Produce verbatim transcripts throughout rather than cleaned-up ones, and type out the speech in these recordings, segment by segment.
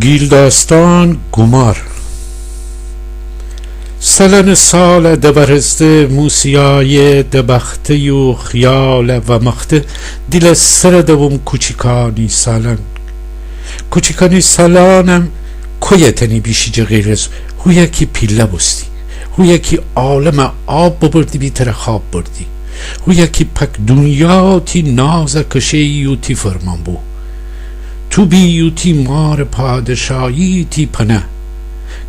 گیلداستان گومار. سالأنٚ سال دورسته موسیایه دبخته یو خیال ومخته دیلٚ سر دوم کوچیکانی سالأن. کوچیکانی سالأنم کویه تنی بیشی جه غیرز هویه کی پیله بوستی، هویه کی عالمه آب ببردی بی تره خواب بردی، هویه کی پک دونیا تی نازه کشه‌یی یو تی فرمان بو. تو بی یو تی مارٚ پادشایی تی پنه.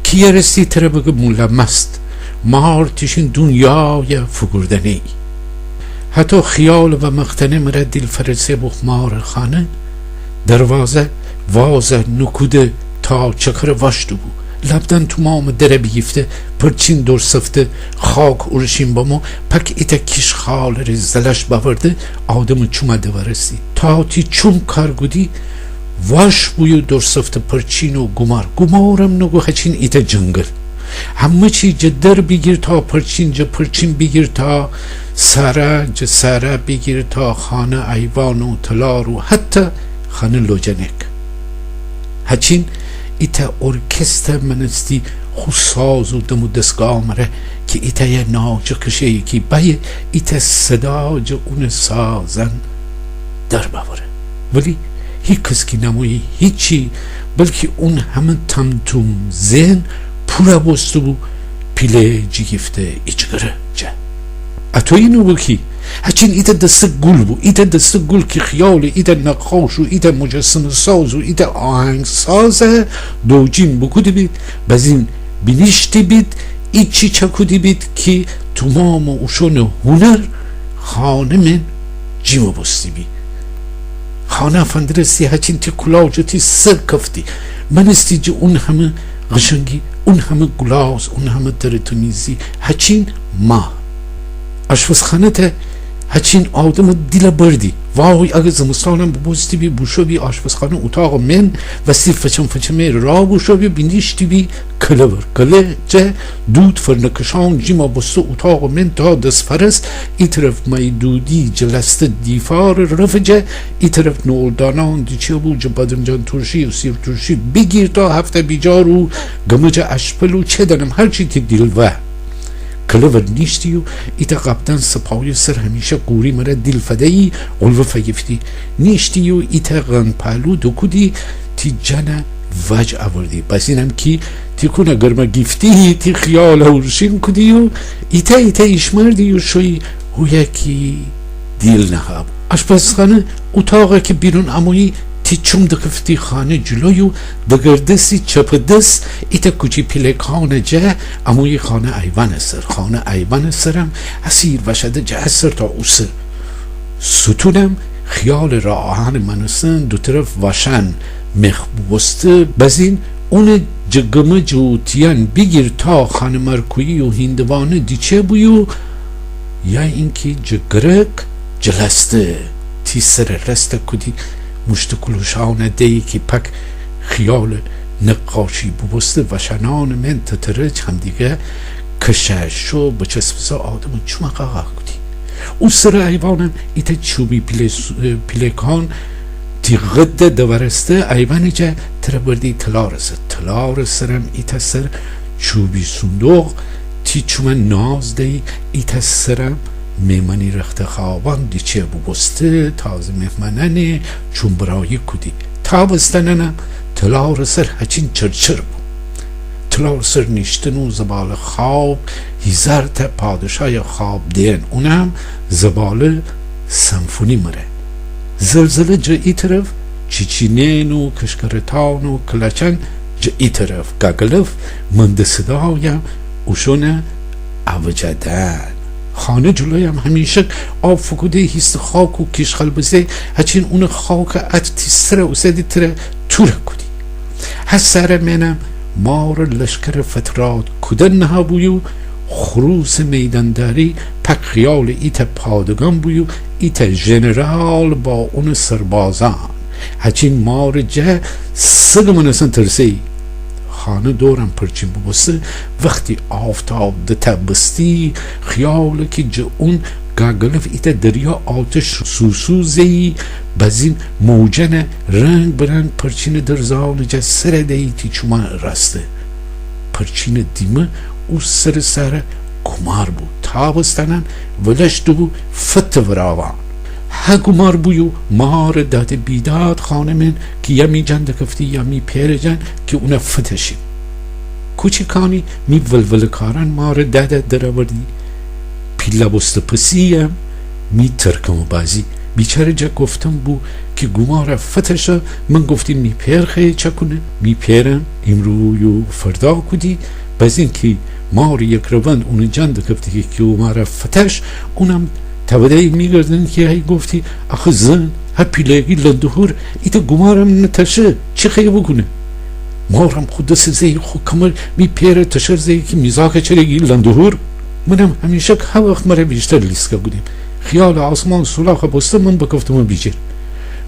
کی یرستی تره بگه مولا مست، مار تیشین دونیایه فوگوردنه‌یی. هتو خیال ومختنه مره دیل فرسه بو مارٚ خانه. دروازه وازه نوکوده تا چکره واشته بو. لبدأن تومامٚ دره بیگیفته، پرچین دورسفته، خاک اورشین بمو، پک ایتأ کیش خالٚ ره زلش بأورده، آدمٚ چومه دورستی. تا تی چوم کار کودی، واش بویو دورسفته پرچین و گومار. گومارم نوگو هچین ایتأ جنگل. همه چی جه در بیگیر تا پرچین، جه پرچین بیگیر تا سارا، جه سارا بیگیر تا خانه ایوان و تلار و حتی خانه لوجنک. هچین ایتأ ارکستر مأنستی خو ساز و دم و دستگاه مره کی ایتأ یه ناجه کشه‌یی کی بأیه ایتأ صدا جه اونٚ سازأن در بأوره. ولی هیکس کی نمویی هیچی، بلکی اون همه تمتوم زئن پوره بوسته بو پیله جیگیفته ایجگره جه. اتویی نوبو کی هچین ایتأ دسته گول بو، ایتأ دسته گول کی خیالٚ ایتأ نقاش و ایتأ مجسمه‌ساز و ایتأ آهنگسازه دوجین بوکوده بید، بزین بینیشتی بید، ایچی چکودی بید کی تومامٚ اوشونٚ هونر خانه من جیمه بوستی بی. خانه فندرستی هچین تی کولا جه تی سر کفتی. مأنستی جه اون همه قشنگی، اون همه گلاز، اون همه ترتمیزی، هچین ماه. آشپزخانه ته هچین آدمٚ دیل بردی. وای، اگر زمستانم بوبوستی بی، بوشو بی آشپزخانه اوتاقٚ من، وستی فچم فچمه را بوشو بی، بینیشتی بی کله ور. کله جه دود فرنکشان جیما بوسته اوتاقٚ من تا دس فرس، ای طرف مای دودی جلسته دیفارٚ رفٚ جه، ای طرف نوعلدانان دیچه بو جه بادمجان ترشی و سیر ترشی بیگیر تا هفته بیجار و گمجٚ اشپل و چه دنم هرچی تی دیل وه. کله ور نیشتی و ایتأ قبدان سپایه سر همیشه قوری مره دیل فده‌یی قلوه فگیفتی. نیشتی و ایتأ قنپالو دوکودی تی جانه وج اوردی. بزینم کی تی کونه گرمه گیفتی، تی خیاله اورشین کودی و ایتأ ایتأ ایشمردی و شویی هویه کی دیل نهابو. آشپزخانه اوتاقه کی بیرون امویی تی چوم دکفتی خانه جلویو دگردستی چپٚ دس ایتأ کوچی پیلکانٚ جه امویی خانه ایوانٚ سر. خانه ایوانٚ سرم اسیر وشده جه ا سر تا او سر. ستونم خیالٚ راه آهنٚ مأنستن دو طرف واشأن مخ بوبوسته، بزین اونٚ جه گمج و تیأن بیگیر تا خانه مرکویی و هیندوانه دیچه بویو یا اینکی جه گرک جلسته تی سر رسته کودی موشته کلوشانه دیی کی پک خیالٚ نقاشی بوبوسته واشأنانٚ من تترج همدیگه کشه شو بچسبسه آدمٚ چومه قاقا کودی. او سرٚ ایوانم ایتأ چوبی پیله-، پیلکان تی قده دورسته ایوانٚ جه تره بردی تلارٚ سر. تلارٚ سرم ایتأ سر چوبی صندوق تی چومه ناز دیی، ایتأ سرم مهمانی رختخوابان دیچه بوبوسته تازه مهمانأنه چوم برایی کودی. تابستانأنم تلارٚ سر هچین چرچر بو. تلارٚ سر نیشتن و زبالٚ خواب هیزارتأ پادشایٚ خواب دئن، اونم زبالٚ سمفونی مره. زلزله جه ای طرف، چیچینئن و کشکرتان و کلاچان جه ای طرف، گاگلف مندٚ صدایم اوشونه اوجادن. خانه جلویم همیشک آب فوکوده هیستٚ خاک و کیشخالبزه، هچین اونٚ خاکٚ ات تی سره اوسدی تره توره کودی. هسه ره مئنم مارٚ لشکرٚ فتراد کودن نهابویو خروسٚ میدانداری پک خیالٚ ایتأ پادگان بویو ایتأ ژنرال با اونٚ سربازأن. هچین مارٚ جه سگٚ مأنستن ترسه‌یی. خانه دورم پرچین بوبوسته، وختی آفتاب دتأ بستی خیاله کی جه اون گاگلف ایتأ دریا آتش سوسو زه‌یی، بزین موجأنه رنگ به رنگ پرچینٚ درزانٚ جا سر دیی تی چومأنٚ راسته. پرچینٚ دیمه او سرٚ سر گومار بو. تابستأنأن ولش دوبو فتٚ وراوان. هه گومار بویو مارٚ داد و بیداد خانه من کی یا می جان دکفتی یا می پئرٚ جان کی اونه فتأشیم. کوچیکانی می ولوله کارأن مارٚ داد دراوردی. پیله بوسته پسی هم می ترکمٚ بازی. بیچاره جا گفتن بو کی گوماره فتأشه، من گفتیم می پئر خوأیه چأکونه. می پئرم ایمروی و فردا کودی، بزین کی مارٚ یک روند اونٚ جان دکفتی کی گوماره فتأش، اونم توده‌یی می گردن کی هی گفتی، آخه زن، هه پیله‌گی لندهور، ایتأ گومارم نتأشه، چی خوأیه بوکونه؟ مارم خو دسه زه‌یی خو کمر، می پئره تشر زه‌یی کی می زاکه چره گی لندهور. منم همیشک هه وخت مره ویشتر لیسکه کودیم. خیال آسمان سولاخه بوسته من بکفتمه بیجیر.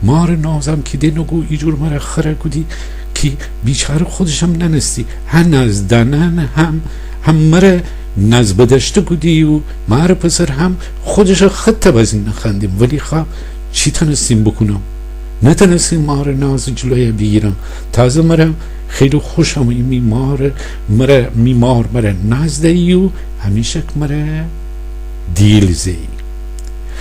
مارٚ نازم کی ده نوگو ایجور مره خره کودی کی بیچاره خودشم ننستی. هه ناز دأنن هم، هم مره ناز بدأشته کودی و مارٚ پسر هم خودشه خطه بزین نخوأندیم، ولی خب چی تنستیم بوکونم؟ نتنستیم مارٚ نازٚ جلویه بیگیرم. تازه مره خیلی خوشم می مار مره، می مار مره ناز دیی و همیشک مره دیل زه‌یی.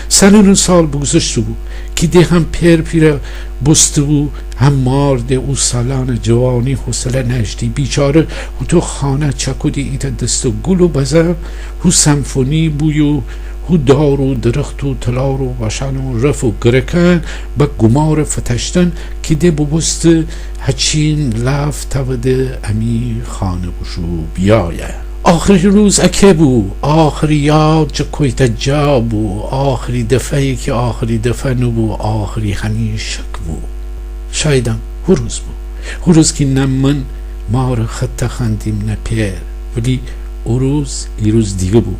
سالأنٚ سال بوگذشته بو کی ده هم پئر پیره بوسته بو، هم مار. ده او سالأنٚ جوانی حوصله نأشتی. بیچاره هوطو خانه چأکودی ایتأ دسته گول و بزه هو سمفونی بویو هو دار و درخت و تلار و واشأن و رف و گرکأن به گومارٚ فتأشتن کی ده بوبوسته هچین لاف تأوده امی خانه بوشو بیایه. آخری روز اکه بو، آخری یاد جه کویتأ جا بو، آخری دفعه‌یی کی آخری دفعه نوبو، آخری همیشک بو. شایدم هو روز بو. هو روز کی نه من مارٚ خطه خواندیم نه پئر. ولی او روز ای روز دیگه بو.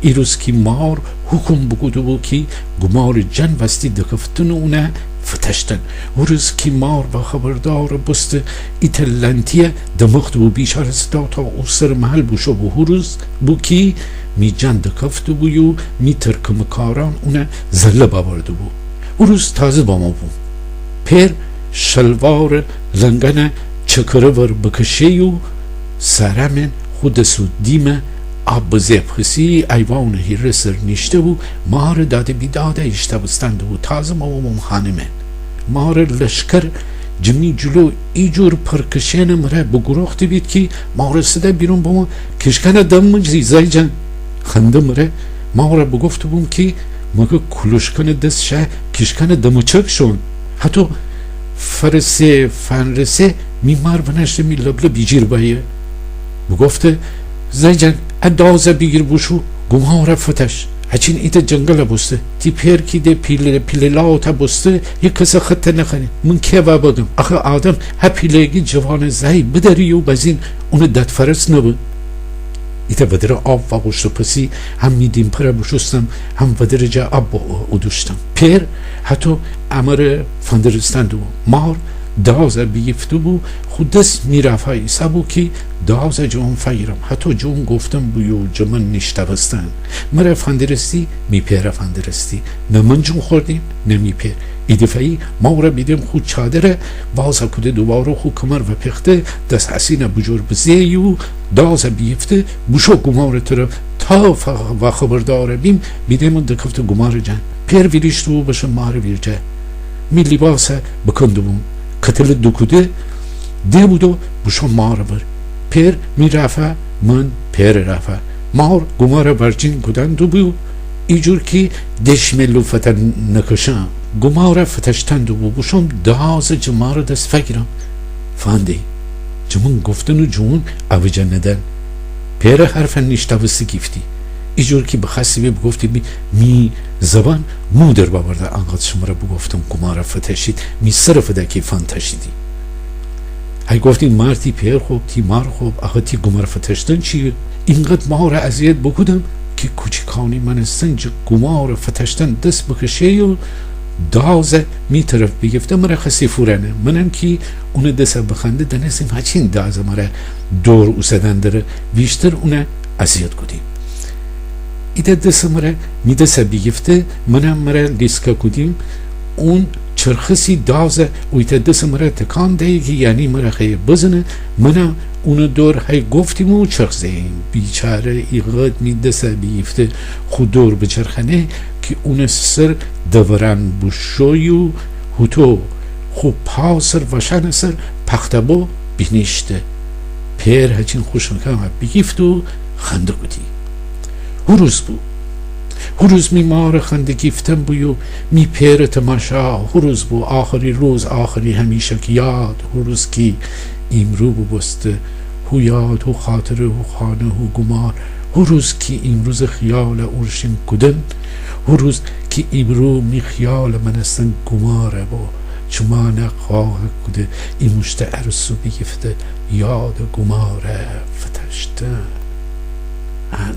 ای روز کی مار حکم بوکوده بو کی گومارٚ جان وستی دکفتن و اونه فتأشتن. او روز کی مار واخبردار بوسته ایتأ لنتیه دمخته بو، بیچاره صدا تا او سرٚ محل بوشو بو. او روز بو کی می جان دکفته بویو می ترکمٚ کارأن اونه زله بأورده بو. او روز تازه بامو بوم. پئر شلوارٚ لنگأنه چکره ور بکشه‌یو سارأ من خو دس و دیمه آب بزه پسی ایوانٚ هیره سر نیشته بو، مارٚ داد و بیداده ایشتاوستن دوبو. تازه مو بوم خانه من. مارٚ لشکر جه می جلو ایجور پرکشئنٚ مره بوگوروخته بید کی مارٚ صدا بیرون بامو کیشکأنه دم مجی زای جان. خنده مره ماره بوگفته بوم کی مگه کولوشکأنٚ دس شه کیشکأنه دمچک شون؟ هتو فرسه فنرسه می مار ونشته می لبلب ایجیر بایه. بوگفته زای جان، ا دازه بیگیر بوشو گوماره فتأش. هچین ایتأ جنگله بوسته. تی پئر کی ده پیله، پیله لاته بوسته، هیکسه خطه نخوأنه. من کی وا بگم؟ آخه آدم هه پیله‌گی جوانٚ زای بدریو بزین اونٚ داد فرس نبه. ایتأ ودرٚ آب واغوشته پسی هم می دیمپره بوشوستم هم ودرٚ جا آب اودوشتم. پئر هتو امره فندرستن دوبو. مار دازه بیگیفته بو، خو دس می رافا ایسه بو کی دازه جه اون فگیرم. هتو جه اون گفتن بویو جه من نیشتاوستن. مره فندرستی، می پئره فندرستی. نه من جون خوردیم نه می پئر. ایدفعه‌یی ماره بیدم خو چادره وازه کوده دوواره خو کمر وپیخته، دس اسینه بوجور بزه‌یو دازه بیگیفته بوشو گومارٚ طرف. تا واخبردار بیم بیدم دکفته گومارٚ جان. پئر ویریشته بو بشه مارٚ ویرجه. می لیباسه بکنده‌بوم. کتله دوکوده ده بودو بوشو مارٚ ور. پئر می رافا، من پئرٚ رافا. مار گوماره ورجین کودن دوبو، ایجور کی دشمه لوفته نکشم. گوماره فتشتن دوبو، بوشوم دازه جه مارٚ دس فگیرم. فندی. جه من گفتن و جه اون اوجه ندن. پئرٚ حرفه نیشتاوسته گیفتی. ایجور کی بخواستی بی بگفتی بی می زبان مو در باورده، انقدر شمره بگفتم گوماره فتشید، می سره فده کی فنتشیدی. هی گفتی مار تی پئر خوب، تی مار خوب، آخه تی گوماره فتشتن چیه؟ اینقدر ماره اذیت بوکودم کی کوچیکانی مانستن جه گوماره فتشتن دس بکشه و دازه می طرف بیگیفته مره خوأستی فورانه. منم کی اونٚ دسه بخنده دانستیم هچین دازه مره دور اوسدن دره، ویشتر اونه اذیت کودیم. ایتأ دسٚ مره، می دسه بیگیفته، منم مره لیسکه کودیم. اون چرخسی دازه و ایتأ دسٚ مره تکان دیی کی یعنی مره خوأیه بزنه. منم اونٚ دور هی گفتیم و چرخ زه‌ییم. بیچاره ایقدر می دسه بیگیفته خو دور بچرخأنه کی اونٚ سر دورأن بوشویی و هوطو خو پا سر وشأنٚ سر پخته‌بو بینیشته. پئر هچین خوشکمه بیگیفت و خنده کودی. هو روز بو. هو روز می مارٚ خنده گیفتن بو و می پئرٚ تماشا. هو روز بو، آخری روز، آخری همیشک یاد. هو روز کی ایمرو بوبوسته. هو یاد، هو خاطره، هو خانه، هو گومار. هو روز کی ایمروزٚ خیاله اورشین کودن. هو روز کی ایمرو می خیاله مأنستن گوماره بو. چومأنه قاقه کوده، ایموشته ارسو بیگیفته، یادٚ گوماره فتشته. ان